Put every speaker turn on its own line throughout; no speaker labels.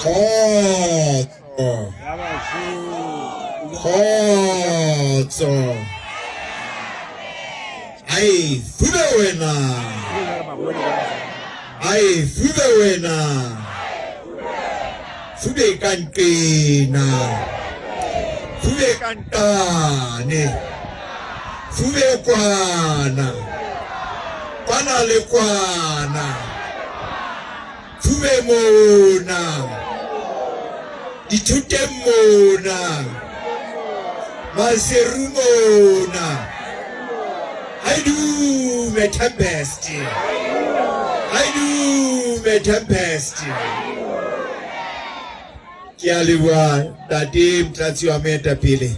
Kgotso. Kgotso. Ai, fube wena. Ai, fube wena. Fube ka nqena. Fube ka nqane. Fube kwana. Kwana le kwana. Fube mona. Dithuteng mona. Maseru mona. Haidume Tempest. Haidume Tempest. Ke a leboha ntate motlatsi wa moetapele.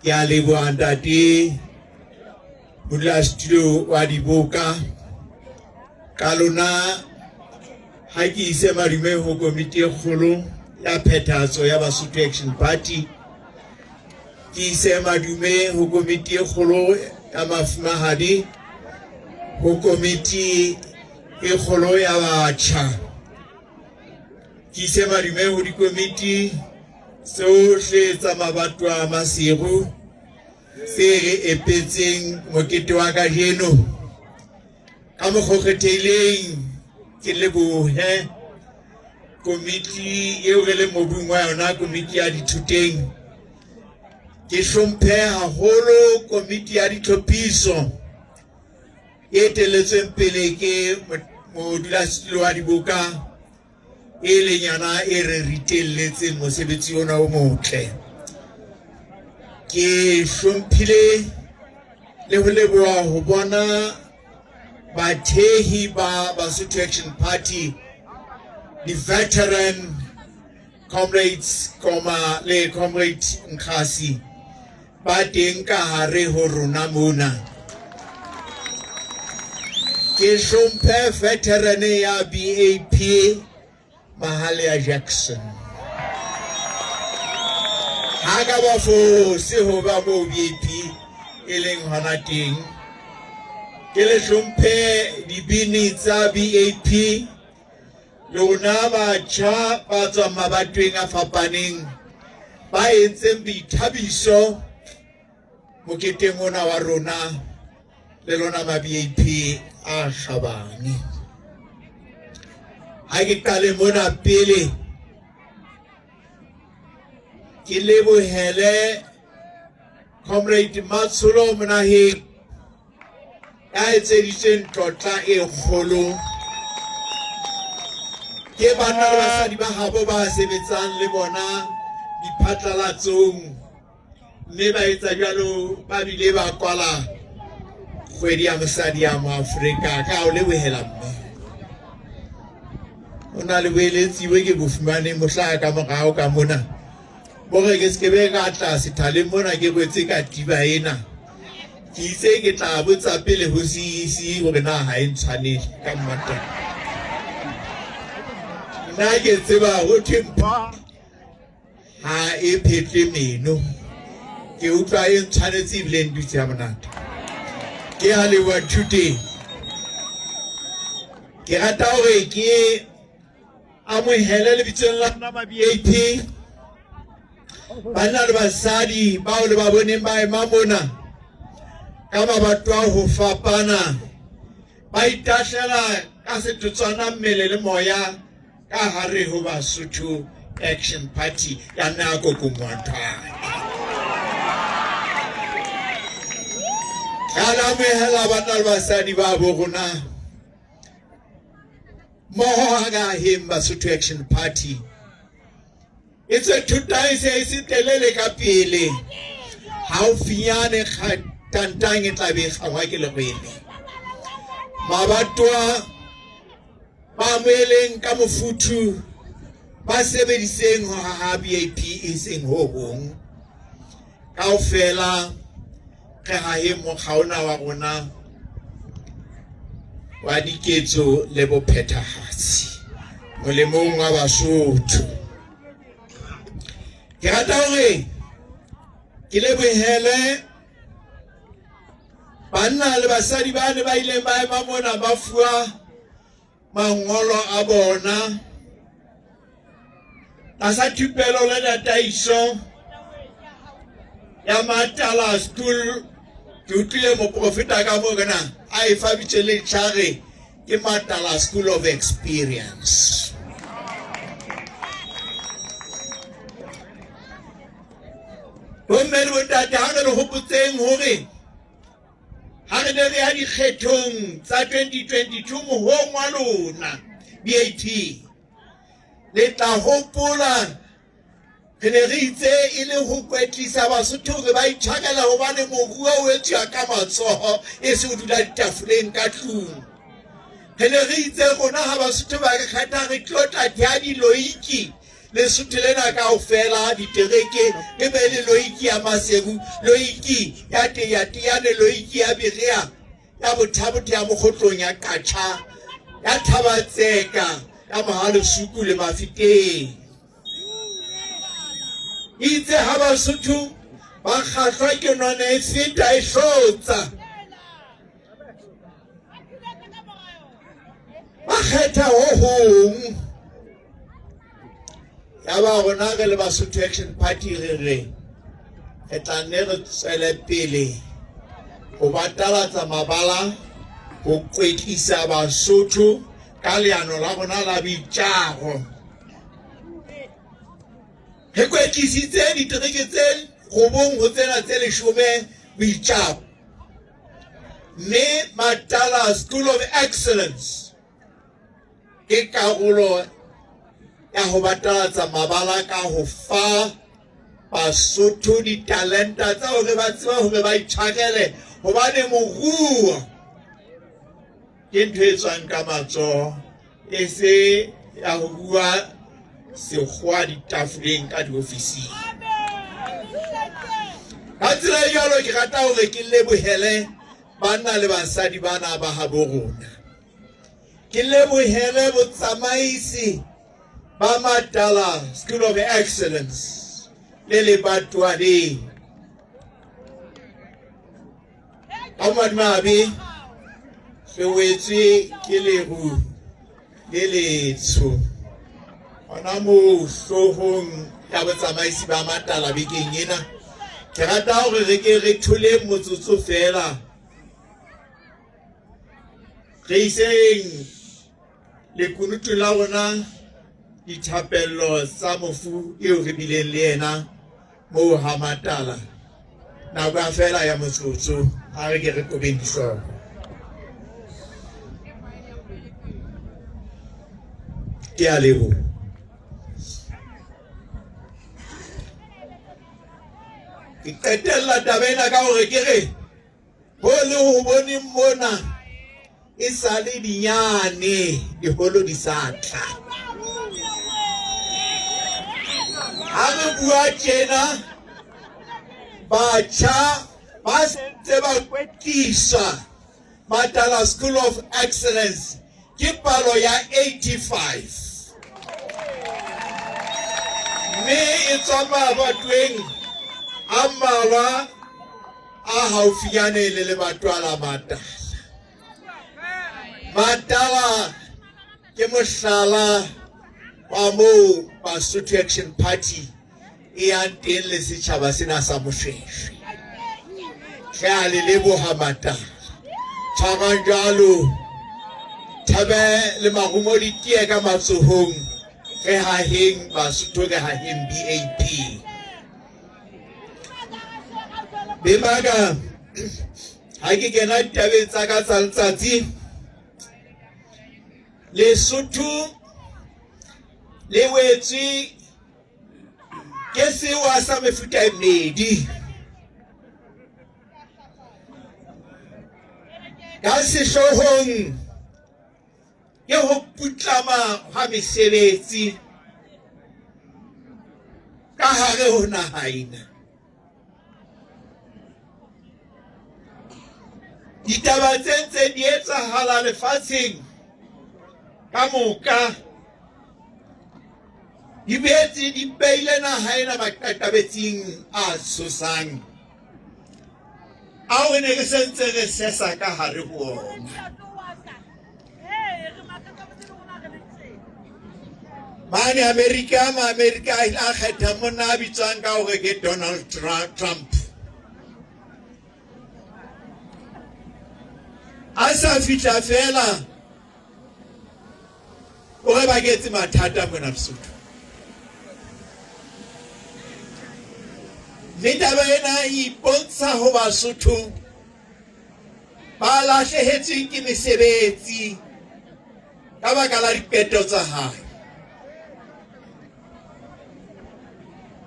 Ke a leboha ntate modulasetulo wa diboka. Ka lona ha ke ise madume ho komiti e kgolo ya phethahatso ya Basotho Action Party. Ke ise madume ho komiti e kgolo ya mafumahadi, ho komiti e kgolo ya batjha. Ke ise madume ho dikomiti tsohle tsa mabatowa a Maseru tse re epetseng mokete wa kajeno. Ka mokgwa o kgethehileng ke lebohe komiti eo re leng mobung wa yona, komiti ya dithuteng. Ke hlomphe haholo komiti ya ditlhophiso e etelletsweng pele ke modulasetulo wa diboka e leng yona e re ritelletseng mosebetsi ona o motle. Ke hlomphile le ho leboha ho bona bathehi ba Basotho Action Party, di-veteran comrades Koma le comrade Nkhasi ba teng ka hare ho rona mona. Ke hlomphe veteran ya BAP Mahalia Jackson. Ha ka ba fose ho ba moo BAP e leng hona teng. Ke le hlomphe dibini tsa BAP, lona batjha ba tswang mabatweng a fapaneng ba entseng boithabiso moketeng ona wa rona le lona ma BAP a kgabane. Ha ke qale mona pele ke lebohele Comrade Matsholo Monaheng ya etseditsweng tlotla e kgolo ke banna le basadi ba habo ba sebetsang le bona diphatlalatsong, mme ba etsa jwalo ba bile ba kwala kgwedi ya mosadi ya Moafrika. Ka o lebohela mme o na le boeletsi bo ke bo fumaneng mohla ka morao ka mona bo re ke se be ka tla sethaleng mona ke rwetse katiba ena. Ke itse ke tla botsa pele ho CEC hore na ha e ntshwanele ka mmata. Nna ke tseba ho thwe mpho ha e phetle meno. Ke utlwa e ntshwanetse ebile ntutse ya monate. Ke a leboha thuteng. Ke rata hore ke amohele lebitsong la rona ba BAP banna le basadi bao le ba boneng ba ema mona ka mabato a ho fapana ba itahlela ka setotswana mmele le moya ka hare ho Basotho Action Party ya nako Kongwanthwane. Ka la amohela banna le basadi ba bo rona mmoho ha ka aheng Basotho Action Party. E tswe thota e se e se telele ka pele, haufinyane tantang e tla be e kgangwa ke lerwele. Mabatowa ba amoheleng ka mofuthu, ba sebediseng ho haha BAP e seng ho hong. Kaofela re haheng mokga ona wa rona wa diketso le bophethahatsi molemong wa Basotho. Ke rata hore ke lebohele banna le basadi ba ne ba ileng ba ema mona ba fuwa mangolo a bona tlasa thupelo le tataiso ya Matala School. Ke utlwile moprofeta ka mo rena a e fa bitse le tjhare ke Matala School of Experience. Bomme le bontate, ha re le hopotseng hore ha re ne re ya dikgethong tsa 2022 mohong wa lona BAT, le tla hopola re ne re itse e le ho kwetlisa Basotho hore ba itshwarela, hobane moruo o etsuwa ka matsoho e se o dula ditafoleng ka tlung. Re ne re itse rona ha Basotho ba re kgetha re tlo tla theha diloiki Lesotho lena kaofela, ditereke e be le loiki ya Maseru, loiki ya Teyateane, loiki ya Berea, ya Bothabothe, ya Mokgotlong, ya Qacha, ya Thabatseka, ya Mohalesuku le Mafeteng. Itse ha Basotho ba kgahlwa ke none e feta e hlotsa, ba kgetha ho hong. Ya ba rona re le Basotho Action Party re re re tla nne re tswele pele ho batalatsa mabala ho kwetlisa Basotho ka leano la rona la boitjaro. Re kwetlisitse ditereke tse 9 ho tsena tse 10 boitjaro, mme Matala School of Excellence ke karolo ya ho batalatsa mabala ka ho fa Basotho ditalenta tsa hore ba tsebe hore ba itshwarele, hobane moruo ke ntho e tswang ka matsoho e se ya ho bua sekgowa ditafoleng ka diofising. Ka tsela e jwalo ke rata hore ke lebohele banna le basadi bana ba habo rona, ke lebohele botsamaisi ba Matala School of Excellence le lebatowa le. Ka madimabe re wetswe ke leru le letsho hona moo hloohong ya botsamaisi ba Matala bekeng ena. Ke rata hore re ke re thole motsotso feela re iseng lekunutu la rona dithapello tsa mofu eo re bileng le yena moo ha Matala. Nako ya fela ya motsotso, ha re ke re kobeng dihlooho. Ke a leboha. Ke qetella taba ena ka hore ke re ho le ho boneng mona e sa le dinyane diholo di sa tla. Ha re bua tjena, batjha ba sentse ba kwetliswa Matala School of Excellence ke palo ya 85, mme e tswa mabatweng a mmalwa a haufinyane le lebatowa la Matala. Matala ke mohlala wa moo Basotho Action Party e yang teng le setjhaba sena sa Moshweshwe. Re a le leboha Matala. Tshwarang jwalo, thabe le marumo di tie ka matsohong, re haheng Basotho, re haheng BAP. Bebaka ha ke kena ditabeng tsa ka tsa letsatsi, Lesotho le wetswe ke sewa sa mefuta e mmedi. Ka sehloohong ke ho putlama hwa mesebetsi ka hare ho naha ena. Ditaba tse ntseng di etsahala lefatsheng ka moka di boetse di beile naha ena maqaqabetsing a tshosang ao re ne re sentse re sesa ka hare ho ona. Mane Amerika, Maamerika a ile a kgetha monna a bitswang ka hore ke Donald Trump. A sa fihla fela o re baketse mathata mona Lesotho. Mme taba ena e ipontsha ho Basotho ba lahlehetsweng ke mesebetsi ka baka la diqeto tsa hae.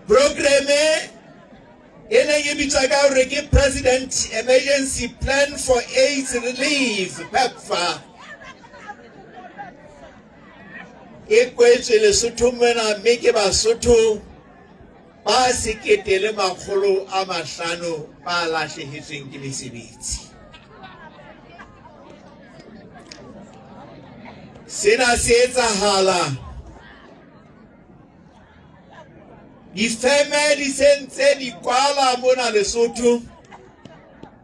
Programe e neng e bitswa ka hore ke President Emergency Plan for AIDS Relief, PEPFAR, e kwetswe Lesotho mona mme ke Basotho ba 1500 ba lahlehetsweng ke mesebetsi. Sena se etsahala difeme di se ntse di kwala mona Lesotho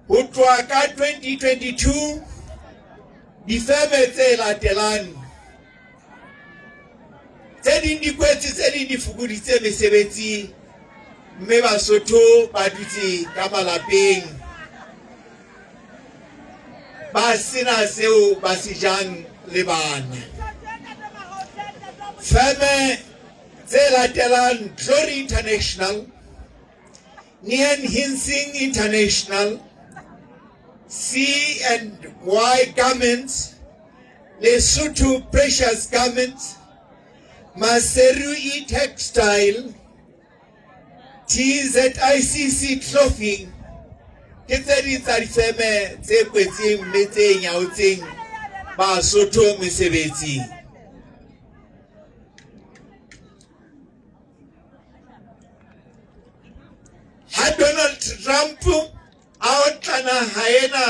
ho tloha ka 2022. Difeme tse latelang tse ding di kwetse, tse ding di fokoditse mesebetsi, mme Basotho ba dutse ka malapeng ba sena seo ba se jang le bana. Feme tse latelang: Glory International, Nian Hinsing International, C and Y Garments, Lesotho Precious Garments, Maseru E-Textile, TZICC Clothing, ke tse ding tsa difeme tse kwetseng mme tse nyaotseng Basotho mesebetsing. Ha Donald Trump a otla naha ena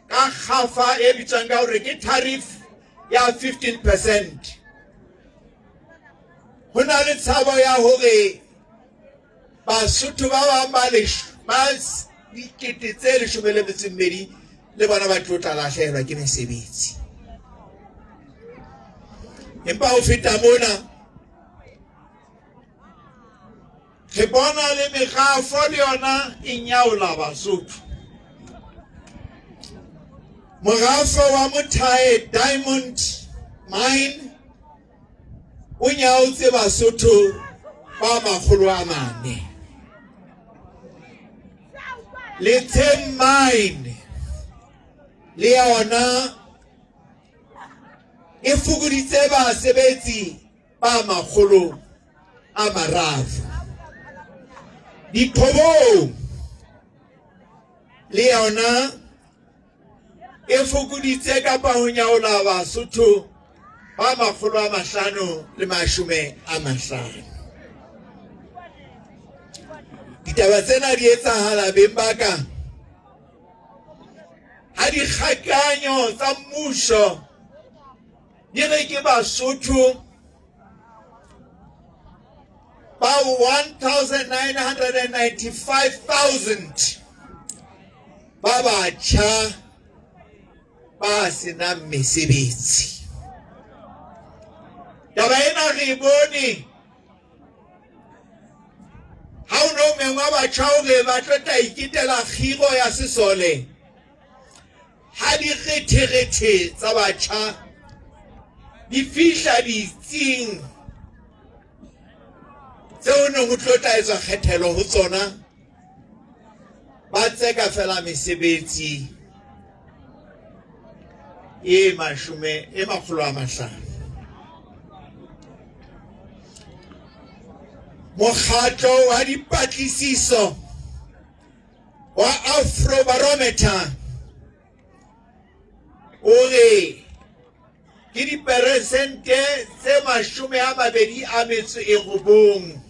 ka kgafa e bitswang ka hore ke tariff ya 15%, ho na le tshabo ya hore Basotho ba bang ba ba 12,000 le bona ba tlo tla lahlehelwa ke mesebetsi. Empa ho feta mona, re bona le merafo le yona e nyaola Basotho. Morafo wa Mothae Diamond Mine o nyaotse Basotho ba 400. Letsheng Mine le yona e fokoditse basebetsi ba 300. Diqhobong le yona e fokoditse kapa ho nyaola Basotho ba 550. Ditaba tsena di etsahala, beng ba ka, ha dikgakanyo tsa mmuso di re ke Basotho ba 1995,000 ba batjha ba senang mesebetsi. Taba ena re e bone ha o no mengwa batjha hore ba tlo tla iketela kgiro ya sesole, ha diretherethe tsa batjha di fihla ditsing tseo neng ho tlo tla etswa kgethelo ho tsona, ba tseka fela mesebetsi e 500. Mokgatlo wa dipatlisiso wa Afrobarometer o re ke diperesente tse 29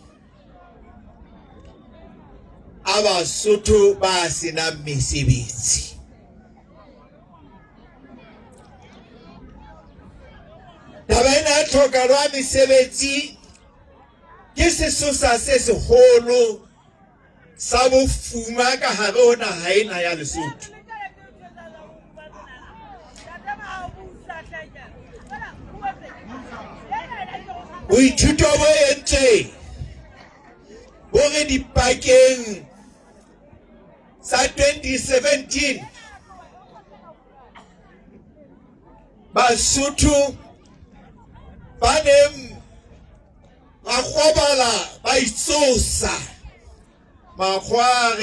a Basotho ba senang mesebetsi. Taba ena ya tlhokalo ya mesebetsi ke sesosa se seholo sa bofuma ka hare ho naha ena ya Lesotho. Ho Boithuto bo entsweng bo re dipakeng tsa 2017 Basotho ba neng ba robala ba itsosa makgowa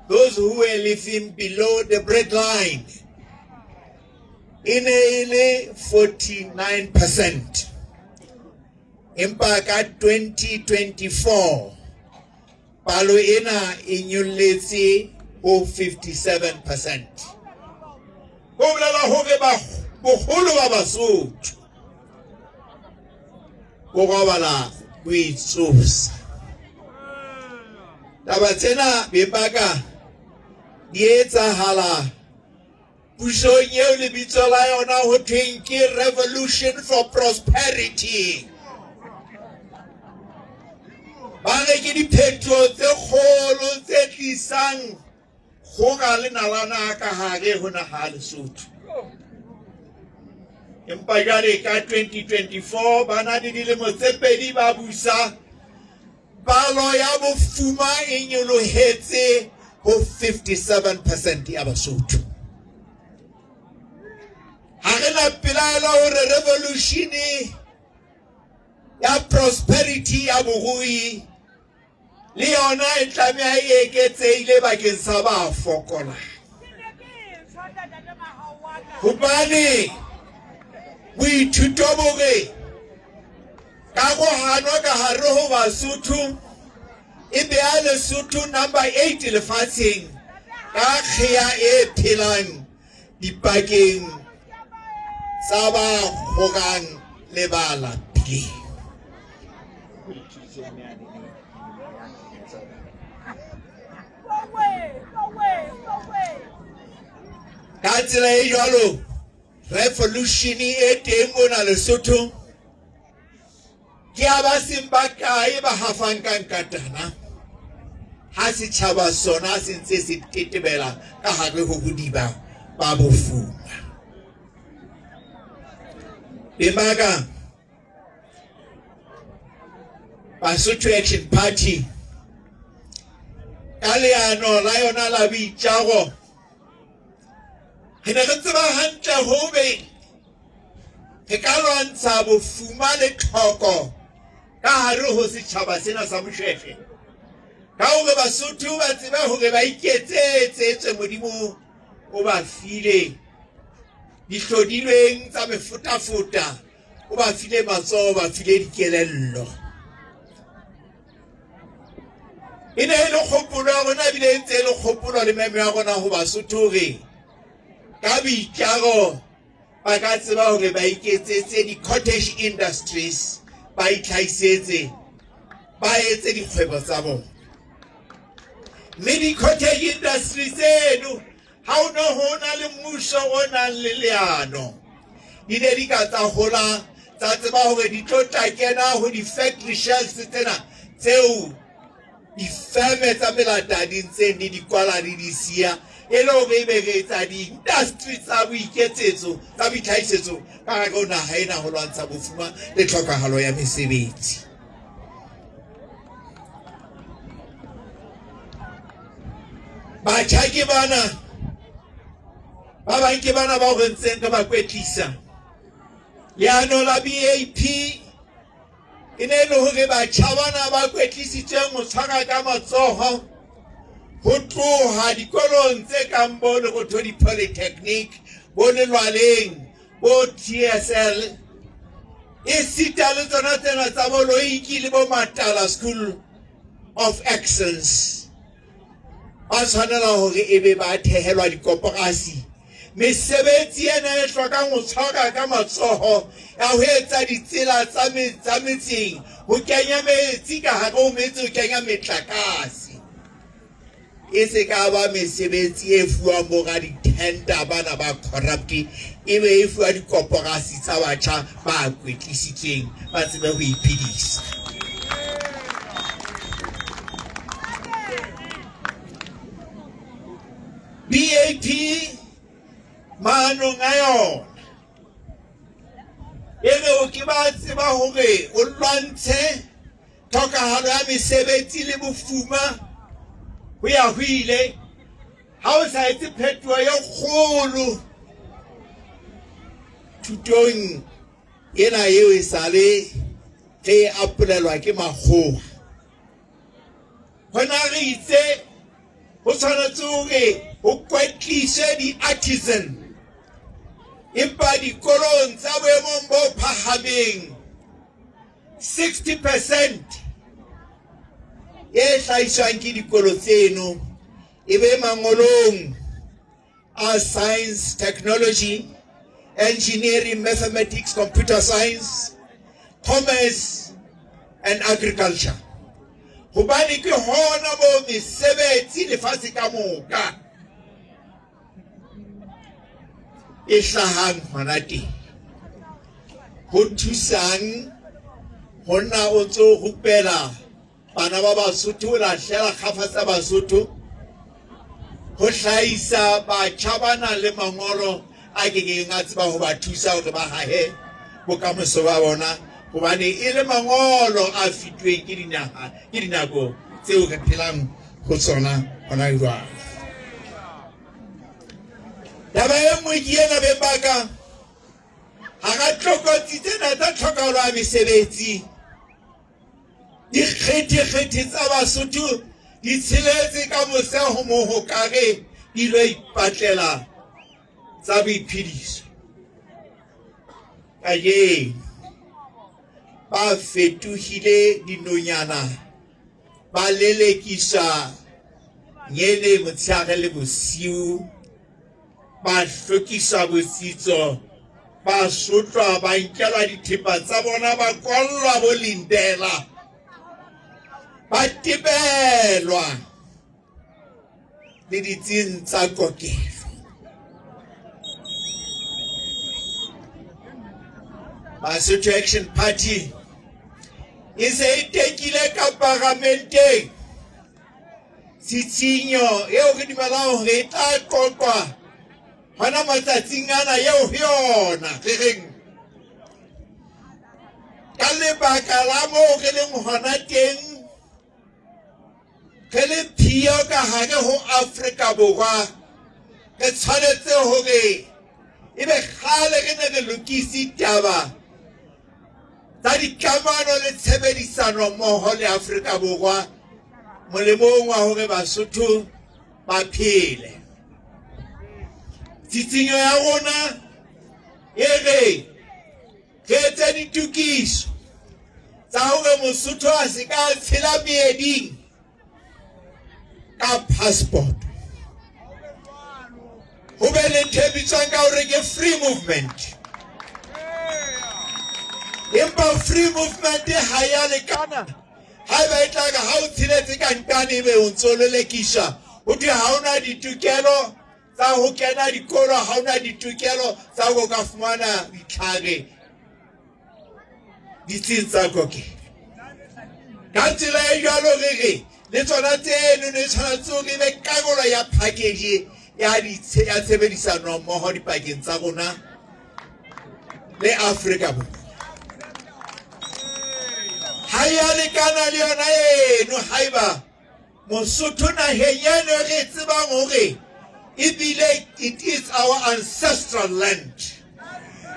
those who were living below the bread line e ne e le 49%, empa ka 2024 palo ena e nyolletse ho 57%. Ho bolela hore boholo ba Basotho bo robala bo itsosa. Taba tsena beng ba ka di etsahala pusong eo lebitso la yona ho thweng ke Revolution for Prosperity. Ba re ke diphetoho tse kgolo tse tlisang kgora le nalana ka hare ho naha ya Lesotho. Empa jwale ka 2024 ba na le dilemo tse pedi ba busa, palo ya bofuma e nyolohetse ho 57% ya Basotho. Ha re na pelaelo hore revolution ya prosperity ya borui le yona e tlameha e eketsehile bakeng sa ba fokolang, hobane boithuto bo re karohano ka hare ho Basotho e beha Lesotho number 8 lefatsheng ka kgea e phelang dipakeng tsa ba kgorang le ba lapileng. Ka tsela e jwalo revolution e teng mona Lesotho ke a ba seng ba kae ba hafang ka nkatana ha setjhaba sona se ntse se tetebela ka hare ho bodiba ba bofuma. Beng ba ka, Basotho Action Party ka leano la yona la boitjaro re ne re tseba hantle hobe re ka lwantsha bofuma le tlhoko ka hare ho setjhaba sena sa Moshweshwe ka hore Basotho ba tsebe hore ba iketsetse tswe Modimo o ba file dihlodilweng tsa mefutafuta, o ba file matsoho, o ba file dikelello. E ne e le kgopolo ya rona ebile e ntse e le kgopolo le memo ya rona ho Basotho hore ka boitjaro ba ka tseba hore ba iketsetse di-cottage industries, ba itlhahisetse, ba etse dikgwebo tsa bona. Mme di-cottage industry tseno ha o ne ho na le mmuso o nang le leano, di ne di ka tsa hola, tsa tseba hore di tlo tla kena ho di-factory shelves tsena tseo difeme tsa melata di ntseng di di kwala di di siya, e le hore ebe re etsa di-industry tsa boiketsetso tsa boitlhahisetso ka hare ho naha ena ho lwantsha bofuma le tlhokahalo ya mesebetsi. Batjha ke bana ba bang, ke bana bao re ntseng re ba kwetlisa. Leano la BAP e ne e le hore batjha bana ba kwetlisitsweng ho tshwara ka matsoho ho tloha dikolong tse kang bo Lerothodi Polytechnic, bo Lelwaleng, bo TSL, esita le tsona tsena tsa bo Loiki le bo Matala School of Excellence, ba tshwanela hore ebe ba thehelwa dikoporasi. Mesebetsi ena e hlokang ho tshwara ka matsoho ya ho etsa ditsela tsa metseng, ho kenya metsi ka hare ho metse, ho kenya metlakase, e se ka ba mesebetsi e fuwang bo raditender bana ba corrupt, e be e fuwa dikoporasi tsa batjha ba kwetlisitsweng ba tsebe ho iphedisa. BAP maanong a yona E re o ke ba tseba hore o lwantshe tlhokahalo ya mesebetsi le bofuma ho ya ho ile ha o sa etse phetoho e kgolo thutong ena eo e sale re e apolelwa ke makgowa. Hona re itse ho tshwanetse hore ho kwetliswe di-artisan empa dikolong tsa boemong bo phahameng 60% e hlahiswang ke dikolo tseno e be mangolong a science, technology, engineering, mathematics, computer science, commerce and agriculture. Hobane ke hona mo mesebetsi lefatshe ka moka e hlahang hona teng. Ho thusang ho nna o ntso rupela bana ba Basotho, o lahlela kgafa tsa Basotho ho hlahisa batjha ba nang le mangolo a ke keng a tseba ho ba thusa hore ba hahe bokamoso ba bona, hobane e le mangolo a fituweng ke dinaha ke dinako tseo re phelang ho tsona hona jwale. Taba e nngwe ke ena beng ba ka, hara tlokotsi tsena tsa tlhokahalo ya mesebetsi, Dikgethekgethe tsa Basotho di tsheletse ka mose ho mohokare di lo ipatlela tsa boiphediso. Kajeno ba fetohile dinonyana ba lelekisa nyene motshehare le bosiu, ba hlokiswa botsitso, ba sotlwa, ba nkelwa dithepa tsa bona, ba kwallwa bo lindela, ba tebelwa le ditsing tsa kokelo. Basotho Action Party e se e tekile ka paramenteng tshitshinyo eo re dumelang hore e tla qoqwa hona matsatsing ana eo ho yona re reng ka lebaka la moo re leng hona teng re le phiyo ka hare ho Afrika Borwa re tshwanetse hore ebe kgale re ne re lokise taba tsa dikamano le tshebedisano mmoho le Afrika Borwa molemong wa hore Basotho ba phele. Tsitsinyo ya rona e re re etse ditokiso tsa hore Mosotho a se ka tshela meeding ka passport, ho be le ntho e bitswang ka hore ke free movement. Empa free movement ha ya lekana haeba e tla ka ha o tsheletse ka nkane ebe o ntso lelekiswa ho thwe ha ona ditokelo tsa ho kena dikolo, ha ona ditokelo tsa ho ka fumana ditlhare ditsing tsa kokelo. Ka tsela e jwalo re re le tsona tseno ne tshwanetse hore e be karolo ya package ya ya tshebedisano mmoho dipakeng tsa rona le Afrika Borwa. Ha ya lekana le yona eno haeba Mosotho naheng eno re tsebang hore ebile it is our ancestral land,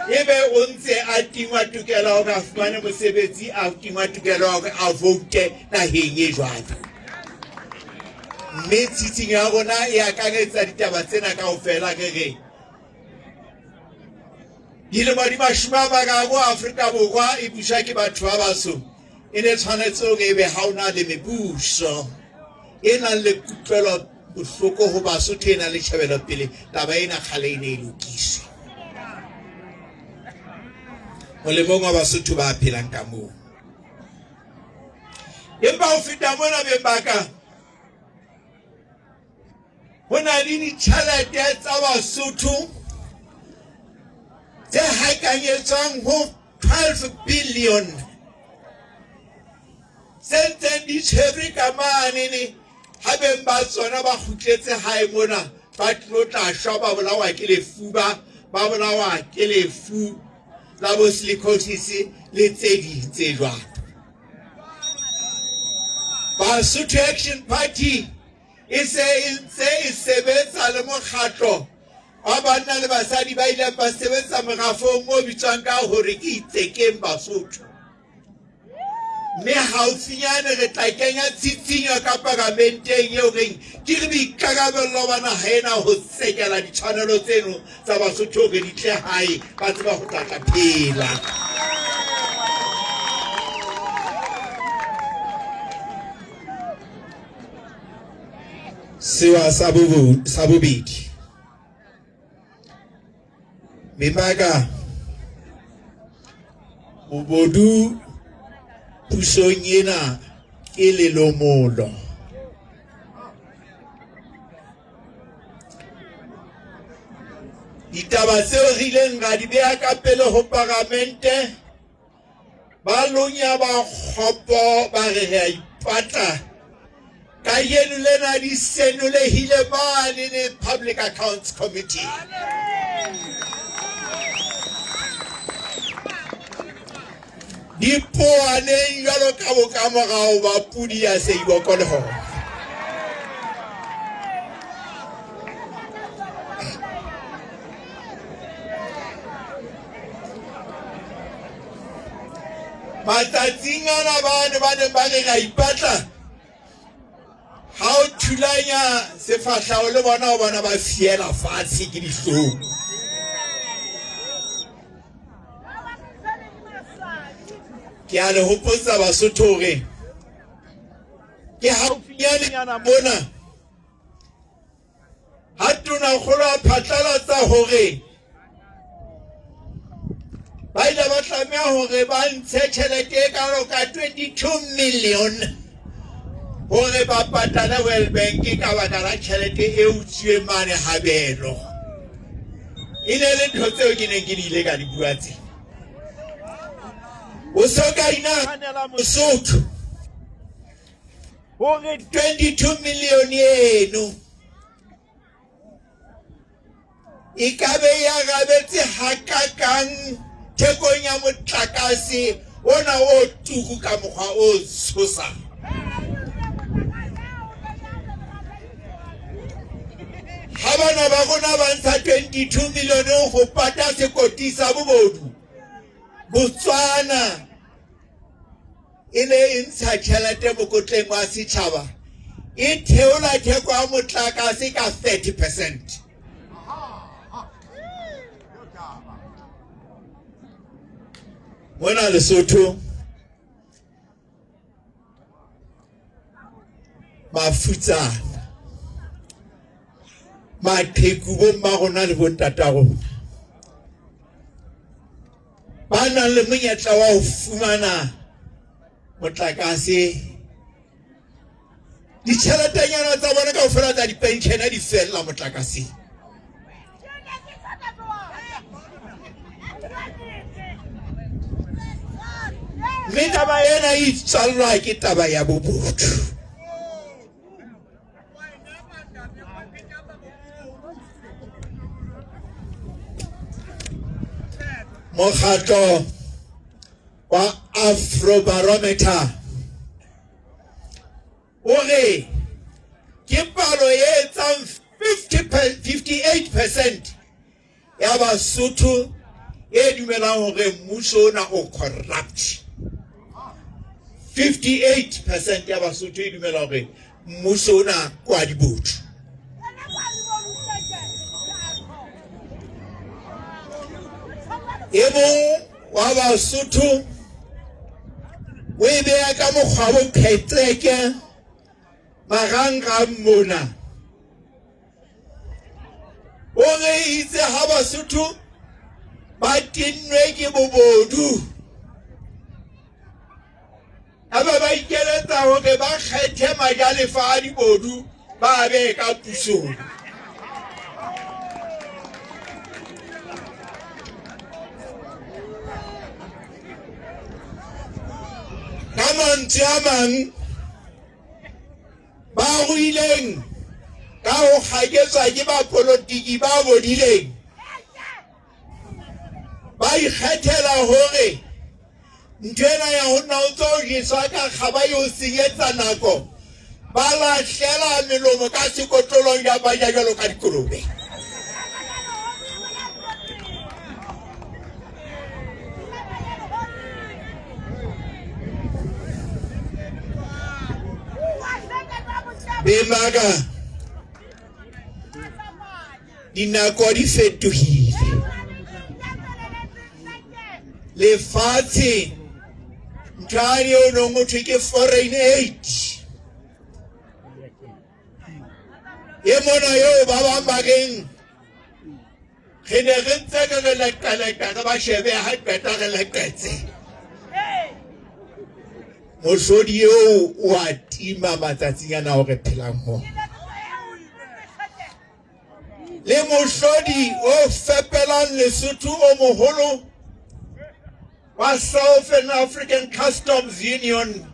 ebe o ntse a tingwa tokelo ya hore a fumane mosebetsi, a tingwa tokelo ya hore a voute naheng e jwalo. Mme tshitshinyo ya rona e akaretsa ditaba tsena kaofela. Re re dilemo di 30 Afrika Borwa e buswa ke batho ba batsho, e ne tshwanetse hore ebe ha o na le mebuso e nang le kutlwelo bohloko ho Basotho, e nang le tjhebelopele, taba ena kgale e ne e lokiswe molemong wa Basotho ba phelang ka moo. Empa ho feta mona beng ba ka, ho na le ditjhelete tsa Basotho tse hakanyetswang ho 12 billion tse ntseng di tshwerwe ka manene ha beng ba tsona ba kgutletse hae mona ba tlilo tla shwa, ba bolawa ke lefuba, ba bolawa ke lefu. la bo silicosis le tse ding tse jwalo. Basotho Action Party e se e ntse e sebetsa le mokgatlo wa banna le basadi ba ileng ba sebetsa merafong o bitswang ka hore ke Itsekeng Basotho. Mme haufinyane re tla kenya tshitshinyo ka paramenteng eo reng ke re boikarabello ba naha ena ho sekela ditshwanelo tseno tsa Basotho hore di tle hae ba tseba ho tla tla phela. Sewa sa bobedi Memaka bobodu pusong ena ke lelomolo. Ditaba tseo re ileng ra di beha ka pele ho paramente ba lonya ba kgopo ba re re a ipatla kajeno lena di senolehile mane le Public Accounts Committee. Di poaneng jwalo ka bokamorao ba pudi ya seiboko le hona. Matsatsing ana bane ba neng ba re ra ipatla ha o thulanya sefahleho le bona o bona ba fiela fatshe ke dihlong. Ke a le hopotsa Basotho hore ke haufinyane mona ha tonakgolo a phatlalatsa hore ba ile ba tlameha hore ba ntshe tjhelete e kalo ka 22 million hore ba patale World Bank ka baka la tjhelete e utswileng mane Habelo. E ne le ntho tseo ke neng ke di ile ka di bua tse. O so ka inahanela Mosotho hore 22 million eno e ka be e arabetse hakakang thekong ya motlakase ona o tuku ka mokgwa o tshosang. Ha bana ba rona ba ntsha 22 million ho pata sekoti sa bobodu, Botswana e ne e ntsha tjhelete mokotleng wa setjhaba e theola theko ya motlakase ka 30 percent. Mona Lesotho mafutsana maqheku bomma rona le bontata rona ba nang le monyetla wa ho fumana motlakase ditjheletenyana tsa bona kaofela tsa dipenshene di fella motlakaseng. Mme taba ena e tswallwa ke taba ya bobodu. Mokgatlo wa Afrobarometer o re ke palo e etsang 58 percent ya Basotho e dumelang hore mmuso ona o corrupt. 58 percent ya Basotho e dumela hore mmuso ona kwa dibotho. E mong wa Basotho o e beya ka mokgwa bophetseke marangrang mona. O re itse ha Basotho ba tennwe ke bobodu aba ba ikeletsa hore ba kgethe majalefa a dibodu ba be ka pusong. Ka mantswe a mang ba ruileng ka ho kgaketswa ke bapolotiki ba bodileng ba ikgethela hore ntho ena ya ho nna o ntso o jeswa ka kgaba e o senyetsa nako, ba lahlela melomo ka sekotlolong ya ba ja jwalo ka dikolobe. Beng ba ka, dinako di fetohile. Lefatshe ntho yane eo nong ho thwe ke foreign aid e mona eo ba bang ba reng re ne re ntse re re leqaleqa re ba shebe ha qeta re leqetse mohlodi eo o a tima matsatsing ana o re phelang ho le mohlodi o fepelang Lesotho o moholo wa Southern African Customs Union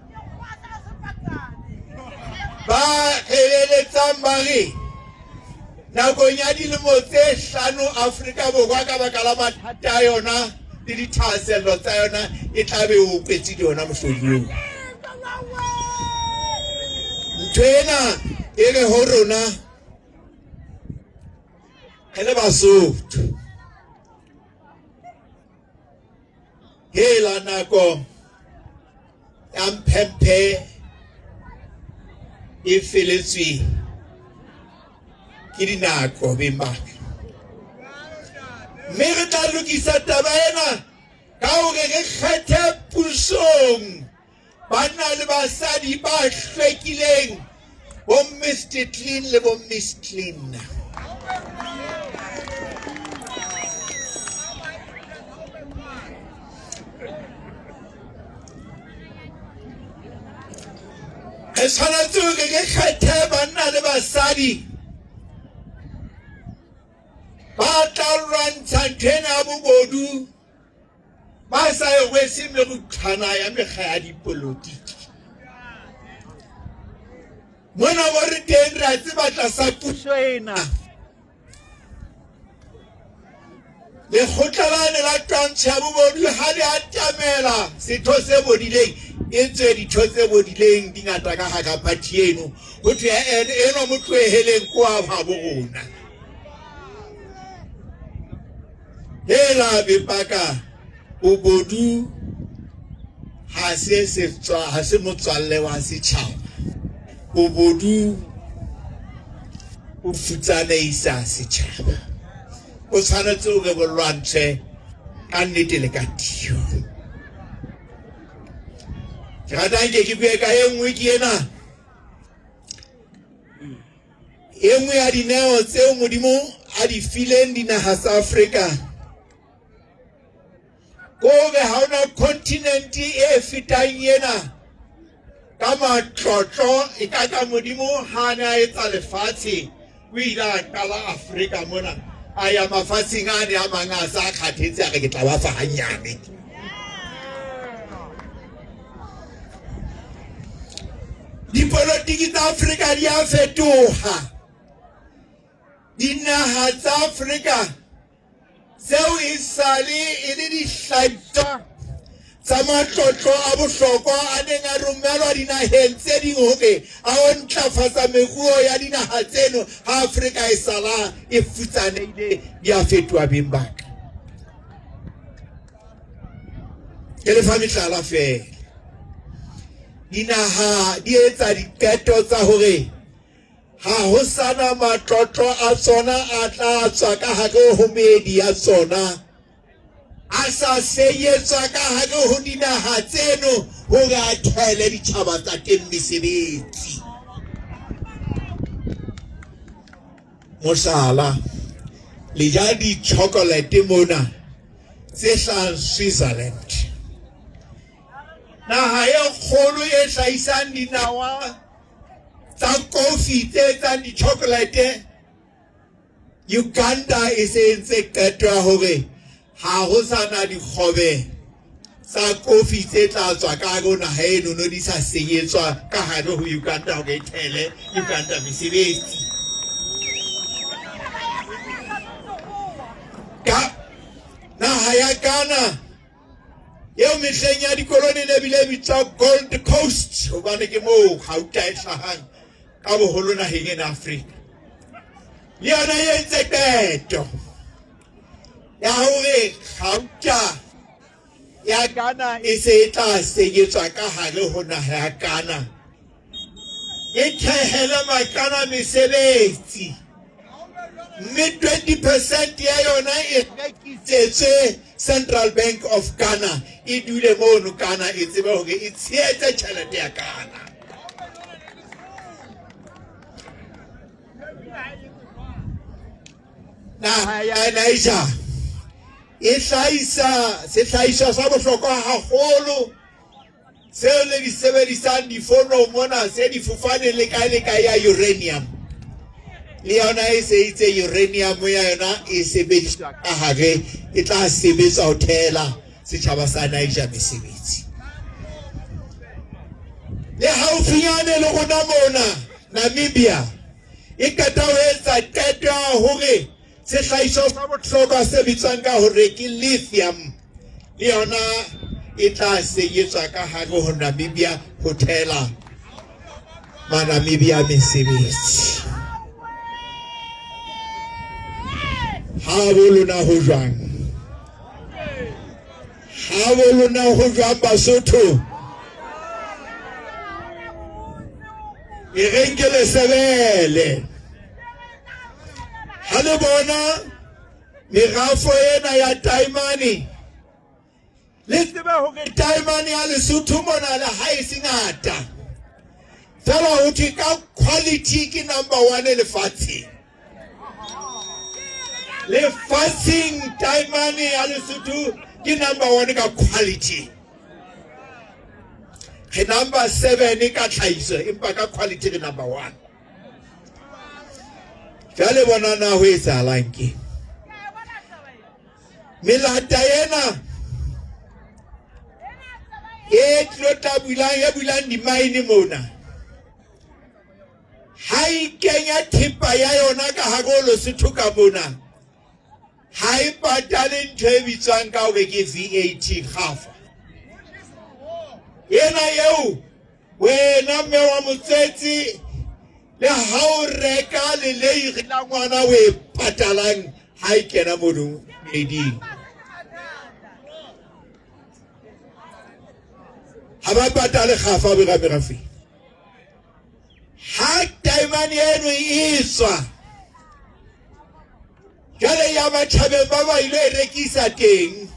ba releletsang ba re nakong ya dilemo tse hlano Afrika Borwa ka baka la mathata a yona le dithahasello tsa yona e tla be o kwetse yona mohlodi oo. Ntho ena e re ho rona re le Basotho, hela nako ya mphemphe e feletswe ke dinako beng ba ka, mme re tla lokisa taba ena ka hore re kgethe pusong banna le basadi ba hlwekileng, bo Mr Clean le bo Miss Clean. Re tshwanetse hore re kgethe banna le basadi ba tla lwantsha ntho ena ya bobodu ba sa e rwese meruthwana ya mekga ya dipolotiki. Mona mo re teng re a tseba tlasa puso ena lekgotla lane la twantsho ya bobodu ha le atamela setho se bodileng, e tswe ditho tse bodileng di ngata ka hara party eno, ho thwe enwa mo tloheleng ko wa habo rona. Hela bepaka bobodu ha se setswa ha se motswalle wa setjhaba. Bobodu o futsaneisa setjhaba. O tshwanetse o re bo lwantshe ka nnete le ka tiyo. Ke rata nke ke bue ka e nngwe ke ena. E nngwe ya dineo tseo Modimo a di fileng dinaha tsa Afrika ko hore ha hona continent e fetang ena ka matlotlo. E ka ka Modimo ha ne a etsa lefatshe o ile a qala Afrika mona, a ya mafatsheng a ne a mang a sa kgathetse, a re ke tla ba fa hanyane. Dipolotiki tsa Afrika di a fetoha. Dinaha tsa Afrika tseo e sale e le dihlahiswa tsa matlotlo a bohlokwa a neng a romelwa dinaheng tse ding hore a o ntlafatsa meruo ya dinaha tseno, ha Afrika e sala e futsanehile, di a fetoha beng ba ka. Ke le fa mehlala feela. Dinaha di etsa diqeto tsa hore ha ho sana matlotlo a tsona a tla tswa ka hare ho meedi ya tsona, a sa senyetswa ka hare ho dinaha tseno hore a thele ditjhaba tsa teng mesebetsi. Mohlala, le ja di-chocolate mona tse hlahang Switzerland, naha e kgolo e hlahisang dinawa tsa kofi tse etsang di-chocolate. Uganda e se entse qeto ya hore ha ho sa na dikgobe tsa kofi tse tla tswa ka hare ho naha eno no di sa senyetswa ka hare ho Uganda hore e thele Uganda mesebetsi. Ka naha ya Ghana eo mehleng ya dikoloni ne bile e bitswa Gold Coast hobane ke moo gauta e hlahang ka boholo naheng ena Afrika. Le yona e entse qeto ya hore gauta ya Ghana e se e tla senyetswa ka hare ho naha ya Ghana, e thehele Makana mesebetsi, mme 20% ya yona e rekisetswe Central Bank of Ghana, e dule mono Ghana e tsebe hore e tshehetse tjhelete ya Ghana. Naha ya Niger e hlahisa sehlahiswa sa bohlokwa haholo seo le di sebedisang difonong mona, se difofaneng le kae le kae, ya uranium. Le yona e se itse uranium ya yona e sebediswa ka hare, e tla sebetsa ho thehela setjhaba sa Niger mesebetsi. Le haufinyane le rona mona Namibia e qeta ho etsa qeto ya hore sehlahiswa sa bohlokwa se bitswang ka hore ke lithium le yona e tla senyetswa ka hare ho Namibia ho thehela Manamibia mesebetsi. Ha bo lona ho jwang? Ha bo lona ho jwang Basotho? E reng ke le sebele. Ha le bona merafo ena ya taemane, le tsebe hore taemane ya Lesotho mona le ha e se ngata, fela ho thwe ka quality ke number 1 lefatsheng. Lefatsheng taemane ya Lesotho ke number 1 ka quality. Re number 7 ka tlhahiso, empa ka quality re number 1. Jwale bona na ho etsahalang ke melata ena e tlo tla bulang, e bulang di-mine mona, ha e kenya thepa ya yona ka hare ho Lesotho ka mona, ha e patale ntho e bitswang ka hore ke VAT kgafa. Ena eo wena mme wa motsetsi le ha o reka leleiri la ngwana o e patalang ha e kena mono meeding. Ha ba patale kgafa boramerafeng. Ha taemane eno e tswa jwale ya matjhabeng ba ba ile e rekisa teng,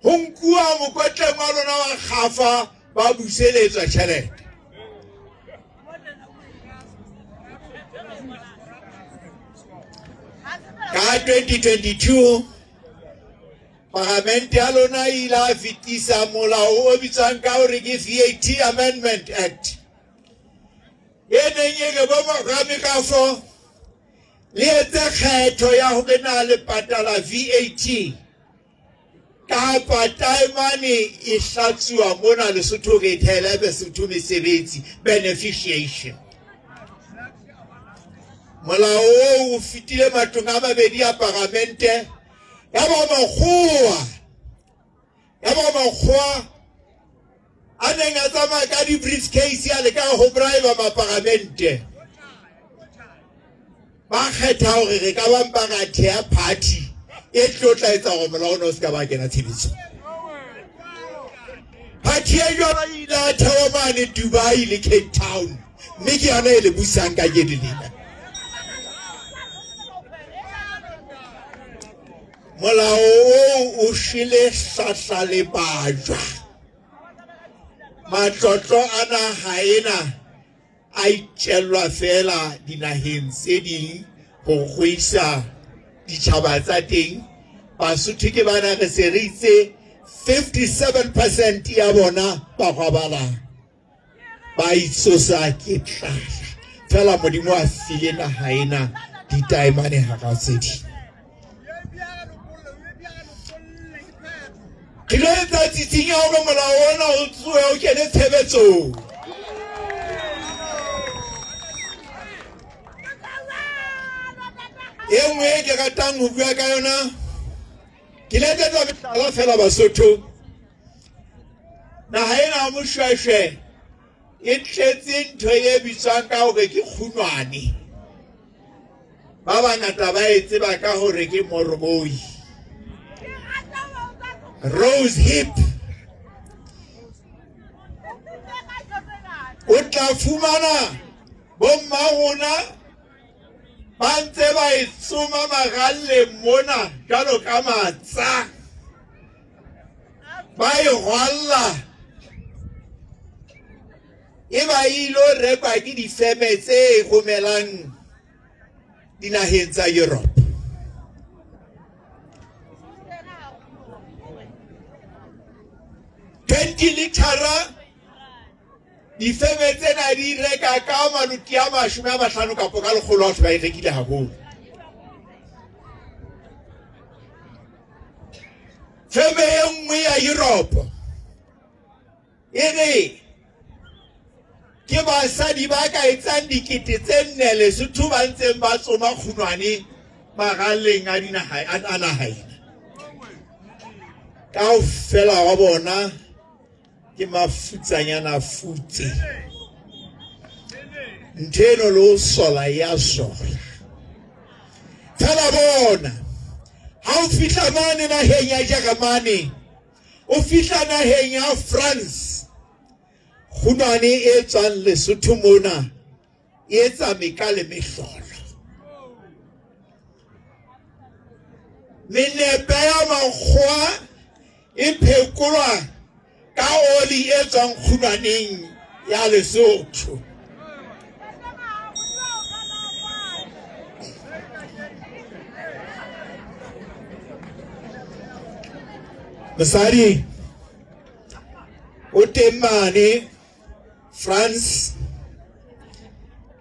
ho nkuwa mokotleng wa lona wa kgafa, ba buseletswa tjhelete. Ka 2022 Paramente ya lona e ile a fetisa molao o bitswang ka hore ke VAT Amendment Act, e neng e re bo ramerafo le etse kgetho ya hore na le patala VAT kapa taemane e hlatsuwa mona Lesotho re e thehele Basotho mesebetsi, beneficiation. Molao oo o fetile matlong a mabedi a paramente, ya ba makgowa a neng a tsamaya ka di-briefcase a leka ho bribe maparamente, ba kgetha hore re ka ba mpa ra theha party e tlo tla etsa hore molao ona o se ka ba kena tshebetsong. Party e jwalo e ile ya thewa mane Dubai le Cape Town, mme ke yona e le busang kajeno lena. Molao oo o shwele hlahla le bajwa. Matlotlo a naha ena a itjellwa fela dinaheng tse ding ho ruisa ditjhaba tsa teng. Basotho ke bana re se re itse 57% ya bona ba hwabalang, ba itsosa ke tlala. Fela Modimo a file naha ena ditaemane hara tse ding. Re lo etsa tsitsinya hore molao ona o tsohe o kene tshebetsong. E nngwe e ke ratang ho bua ka yona Ke le etsetsa mehlala fela Basotho. Naha ena ya Moshweshwe e tletse ntho e bitswang ka hore ke kgunwane. Ba bangata ba e tseba ka hore ke moroboi. Rose hip. O tla fumana bomma rona ba ntse ba e tsoma maralleng mona jwalo ka matsa ba e rwalla e ba ilo rekwa ke difeme tse romelang dinaheng tsa Europe. 20 litara Difeme tsena di reka ka maloti a 50 kapo ka 100 batho ba e rekile haholo. Feme e nngwe ya Europe e re ke basadi ba ka etsang 4,000 Lesotho ba ntseng ba tsoma kgunwane maralleng a dinaha a naha ena. Kaofela wa bona ke mafutsanyana futse ntho eno le o sola ya sola fela bona ha o fihla mane naheng ya Jeremane o fihla naheng ya France kgunwane e tswang Lesotho mona e etsa meka le mehlolo menepe ya makgowa e phekolwa ka oli e tswang kgunwaneng ya Lesotho. Mosadi o teng mane France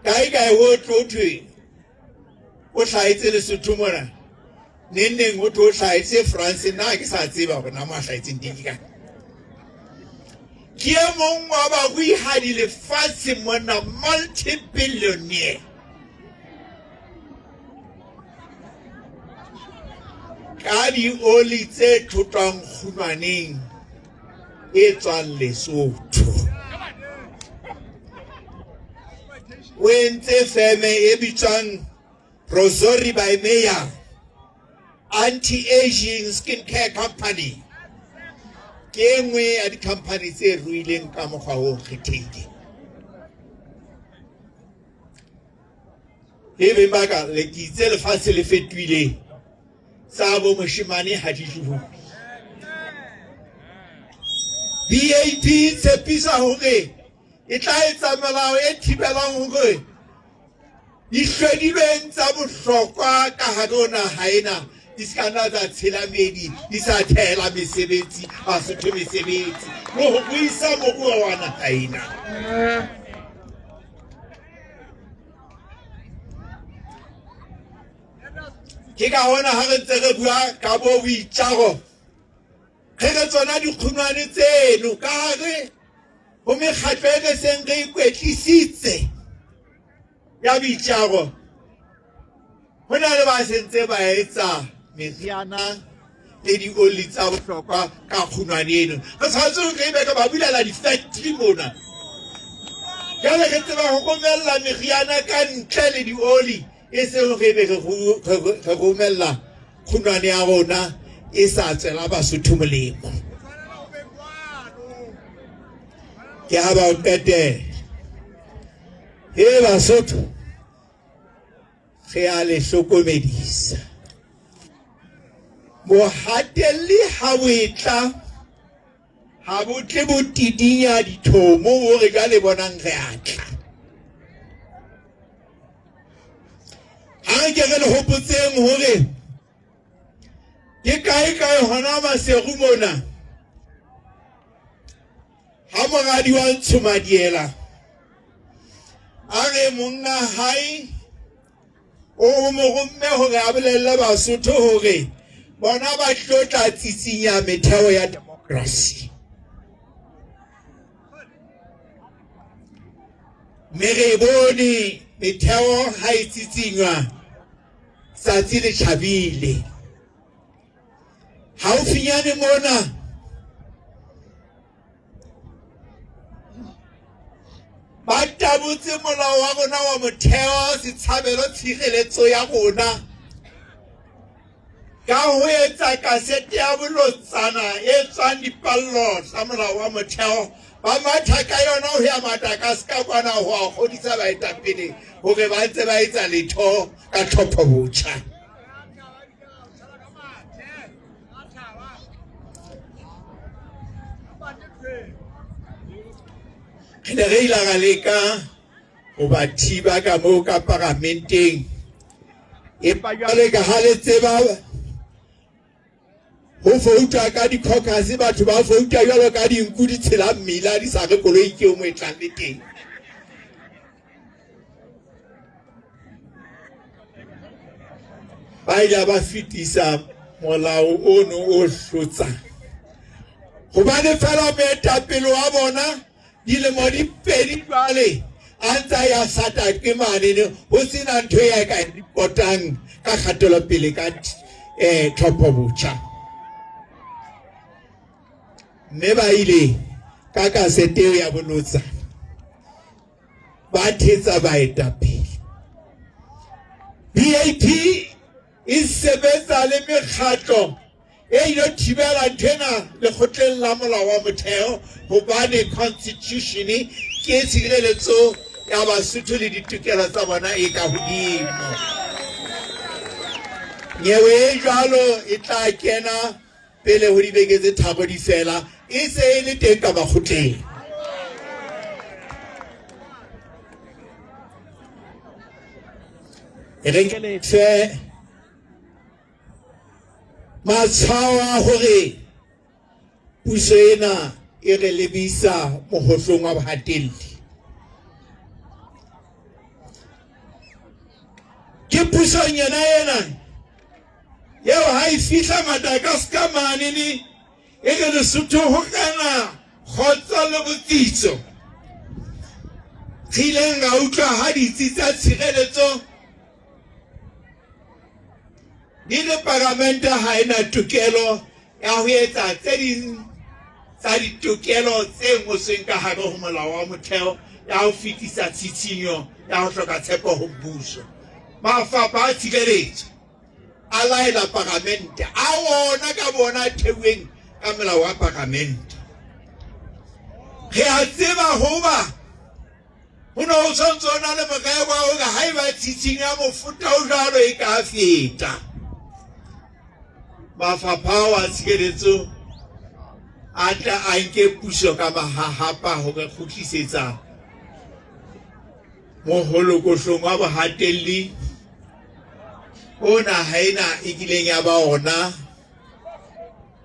kae kae ho tlo thwe o hlahetse Lesotho mona neng neng ho tlo hlahetse France nna ke sa tseba hore na mo a hlahetseng teng ke kae ke e mong wa baruihadi lefatshe mona multi-billionaire ka dioli tse thotwang kgunwaneng e tswang Lesotho. O entse feme e bitswang Rosori by Mayor Anti-Aging Skincare Company. Ke e nngwe ya di-company tse ruileng ka mokgwa o kgethehileng. E beng ba ka le ke itse lefatshe le fetohile tsa bo moshemane ha di jowe. BAP e tshepisa hore e tla etsa melao e thibelang hore dihlwedilweng tsa bohlokwa ka hare ho naha ena di se ka nna tsa tshela meedi di sa thehela mesebetsi Basotho mesebetsi le ho buisa moruo wa naha ena. Ke ka hona ha re ntse re bua ka bo boitjaro re re tsona dikgunwane tseno ka hare ho mekgatlo e re seng re ikwetlisitse ya boitjaro ho na le ba sentse ba etsa meriana le dioli tsa bohlokwa ka kgunwane eno re tshwanetse hore ebe re ba bulela di-factory mona jale re tseba ho romella meriana ka ntle le dioli e seng hore ebe re romella kgunwane ya rona e sa tswela Basotho molemo. Ke ha ba o qetela. He Basotho, re a le hlokomedisa. Bohatelli ha bo etla ha bo tle bo tidinya dithomo bo re jwale bonang re a tla. Ha re ke re le hopotseng hore ke kae kae hona Maseru mona ha moradi wa Ntshomadiela a re monna hae o mo romme hore a bolelle Basotho hore bona ba tlo tla tsitsinya metheo ya democracy. Mme re e bone metheo ha e tsitsinywa tsatsi le tjhabile. Haufinyane mona ba tabotse molao wa rona wa motheo setshabelo tshireletso ya rona ka ho etsa kasete ya bolotsana e tswang dipallo tsa molao wa motheo ba matha ka yona ho ya Madagascar kwana ho a kgodisa baetapele hore ba ntse ba etsa letho ka tlhopho botjha. Re ne re ile ra leka ho ba thiba ka moo ka paramenteng, empa jwale ka ha le tseba ho foutwa ka di-caucus, batho ba fouta jwalo ka dinku di tshela mmila di sa re koloi ke o mo e tlang le teng. Ba ile ba fetisa molao ono o hlotsang hobane fela moetapele wa bona dilemo di pedi jwale a ntse a ya satake manene ho sena ntho ya ka e reportang ka kgatelopele ka tlhopho botjha. Mme ba ile ka kasete eo ya bolotsana ba thetsa baetapele. BAP e sebetsa le mekgatlo e ile thibela nthwena lekgotleng la molao wa motheo hobane constitution ke tshireletso ya Basotho le ditokelo tsa bona e ka hodimo. Nyewe e jwalo e tla kena pele ho dibeke tse tharo di fela, e se e le teng ka makgotleng. E re ke le fe matshwao a hore puso ena e re lebisa mohohlong wa bohatelli. Ke pusong yona ena eo ha e fihla Madagascar manene e re Lesotho ho rena kgotso le botsitso. Re ileng ra utlwa ha ditsi tsa tshireletso di le paramente ha e na tokelo ya ho etsa tse ding tsa ditokelo tse ngotsweng ka hare ho molao wa motheo ya ho fetisa tshitshinyo ya ho hloka tshepo ho mmuso. Mafapha a tshireletso a laela paramente a ona ka bona a theuweng ka molao wa paramente. Re a tseba hoba ho ne ho tshwanetse ho na le morero wa hore haeba tshitshinyo ya mofuta o jwalo e ka feta, mafapha ao a tshireletso a tla a nke puso ka mahahapa ho re kgutlisetsa moholokohlong wa bohatelli o naha ena e kileng ya ba ona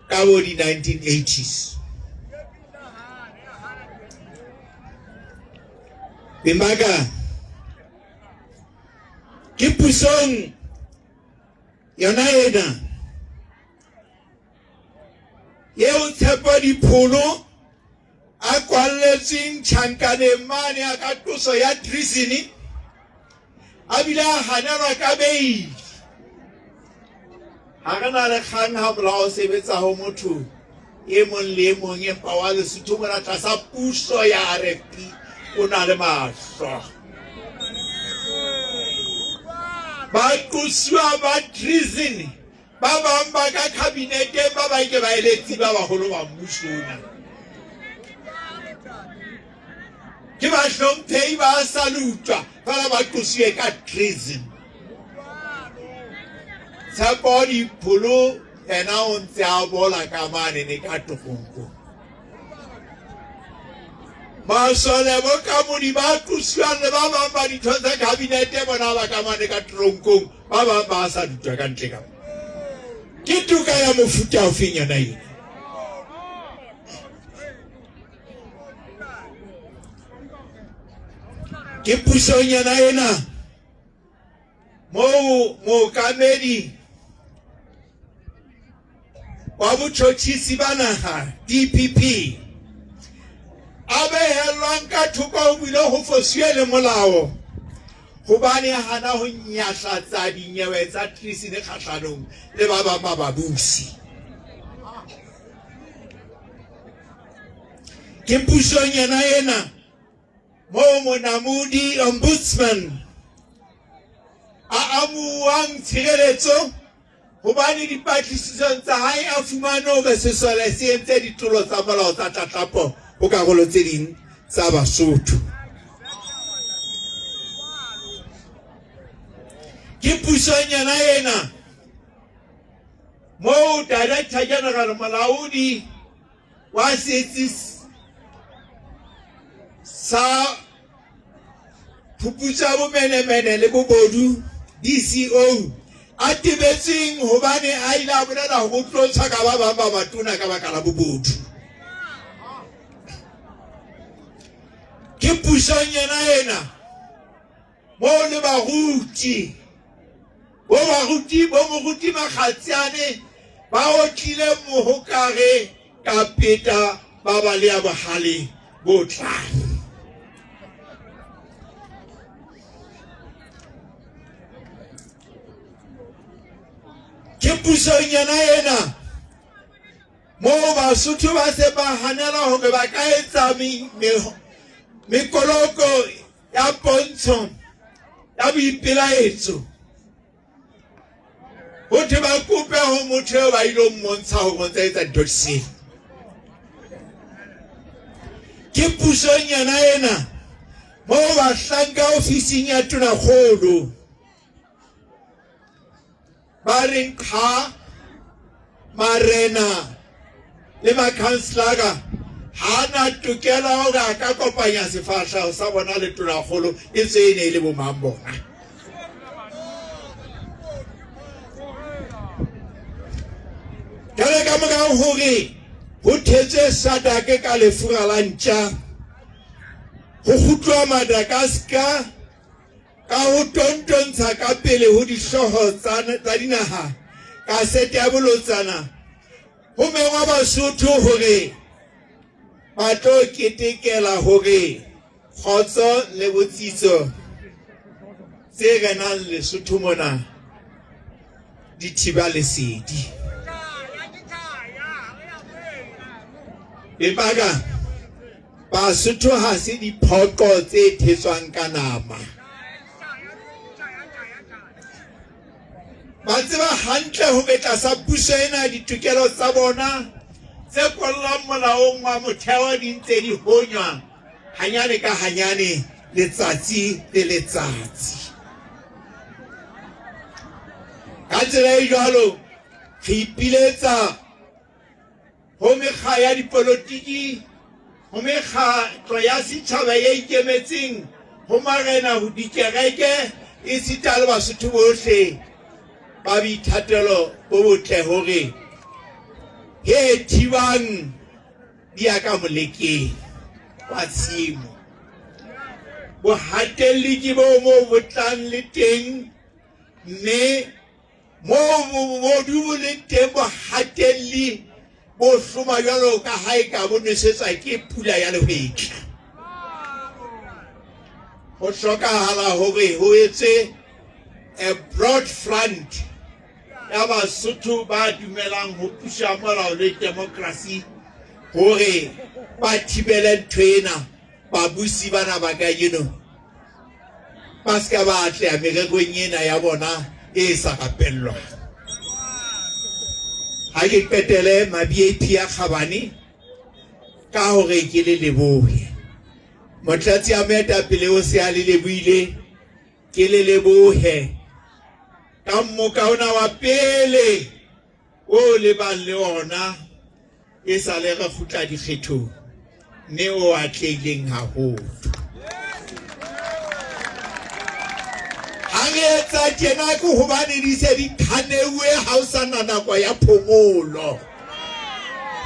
ka bo di-1980s. Beng ke pusong yona ena eo Tshepo Dipholo a kwalletsweng tjhankaneng mane a ka qoso ya treason a bile a hanelwa ka beili. Ha re na le kgang ha molao o sebetsa ho motho e mong le e mong, empa wa Lesotho mona tlasa puso ya RFP o na le mahlo. Baqosuwa ba treason ba bang ba ka kabineteng, ba bang ke baeletsi ba baholo ba mmuso ona. Ke bahlomphehi ba salutwa fela ba qosiwe ka treason. Tshepo Dipholo yena o ntse a bola ka mane ne ka tokonko. Masole bo Kamodi ba qosiwang le ba bang ba ditho tsa kabinete bona ba ka mane ka tronkong, ba bang ba sa dutwa ka ntle ka. Ke toka ya mofuta ofeng yona ena? Ke pusong yona ena moo mookamedi wa botjhotjhisi ba naha DPP a behellwang ka thoko ho bile ho fosiwe le molao hobane hana ho nyahlatsa dinyewe tsa treason kgahlanong le ba bang ba babusi. Ke pusong yona ena moo monamodi ombudsman a amuwang tshireletso hobane dipatlisisong tsa hae a fumane hore sesole se entse ditlolo tsa molao tsa tlatlapo ho karolo tse ding tsa Basotho. Ke pusong yona ena moo Director General Molaodi wa setsi sa phuputso ya bomenemene le bobodu DCO a tebetsweng hobane a ile a bolela hore o tlo tshwa ka ba bang ba batona ka baka la bobodu. Ke pusong yena ena moo le baruti bo baruti bo moruti Makgatsiane ba otlile mohokare ka peta ba ba le ya bohale bo tlang. Ke pusong yona ena moo Basotho ba se ba hanela hore ba ka etsa mekoloko ya pontsho ya boipelaetso ho thwe ba kope ho motho eo ba ilo mmontsha ho bontsha etsa dintho di sele. Ke pusong yona ena moo bahlanka ofising ya tonakgolo ba reng qha marena le makhanselara ha na tokelo ya hore a ka kopanya sefahleho sa bona le tonakgolo e tswe e ne e le bomang bona. Jwale ka morao hore ho thetswe Sadake ka lefura la ntja, ho kgutluwa Madagascar ka ho tontontsha ka pele ho dihlooho tsa dinaha kasete ya bolotsana, ho mengwa Basotho hore ba tlo ketekela hore kgotso le botsitso tse renang Lesotho mona di thiba lesedi. Lebaka Basotho ha se diphoqo tse thetswang ka nama. Ba tseba hantle hore tlasa puso ena ditokelo tsa bona tse kollang molaong wa motheo di ntse di honywa hanyane ka hanyane letsatsi le letsatsi. Ka tsela e jwalo re ipiletsa ho mekga ya dipolotiki, ho mekgatlo ya setjhaba e ikemetseng, ho marena, ho dikereke, esita le Basotho bohle ba boithatelo bo botle hore he thibang di ya ka molekeng wa tshimo. Bohatelli ke bo moo bo tlang le teng, mme Moo bobodu bo leng teng, bohatelli bo hloma jwalo ka ha eka bo nwesetswa ke pula ya lehwetla. Ho hlokahala hore ho etswe a broad front ya Basotho ba dumelang ho puso ya molao le demokrasi hore ba thibele ntho ena. Babusi bana ba kajeno ba se ka ba atleha mererong ena ya bona e sa rapellwang. Ha ke qetele ma-BAP a kgabane ka hore ke le lebohe. Motlatsi ya moetapele o se a le lebohile, ke le lebohe ka mmoka ona wa pele o lebang le ona e sa le re kgutla dikgethong mme o atlehileng haholo. Ha re etsa tjena ke hobane di se di khaneuwe ha o sa na nako ya phomolo.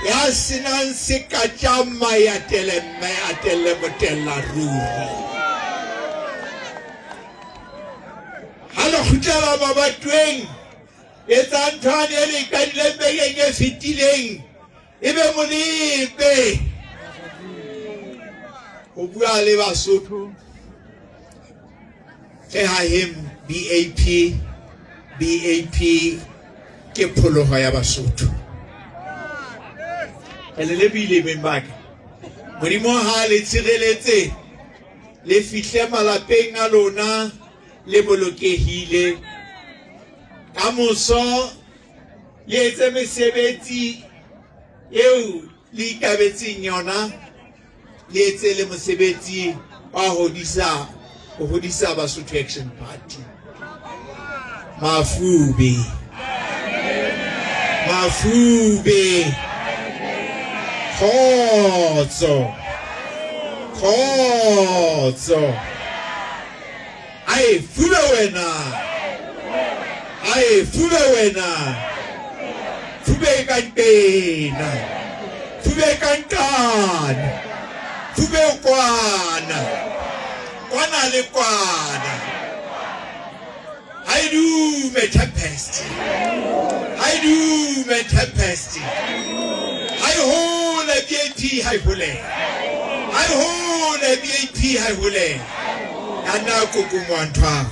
Ya senang sekatja mayatele mme a telle motella ruri. Ha le kgutlela mabatweng Etsa nthwane e le qadileng bekeng e fetileng e be molepe. Ho bua le Basotho re haheng BAP. BAP ke pholoho ya Basotho. Re le lebile beng ba ka. Modimo ha le tshireletse le fihle malapeng a lona le bolokehile. Ka moso le etse mesebetsi eo le ikabetseng yona, le etse le mosebetsi wa hodisa ho hodisa Basotho Action Party. Mafube, mafube, khotso, khotso. Ae fube wena, ae fube wena, fube ka ntena, fube ka nqane, fube kwana, kwana le kwana. Hae dume Tempest, hae dume Tempest, hae hole BAP, hae hole, hae hole BAP, hae hole. Nana koko moanthwana.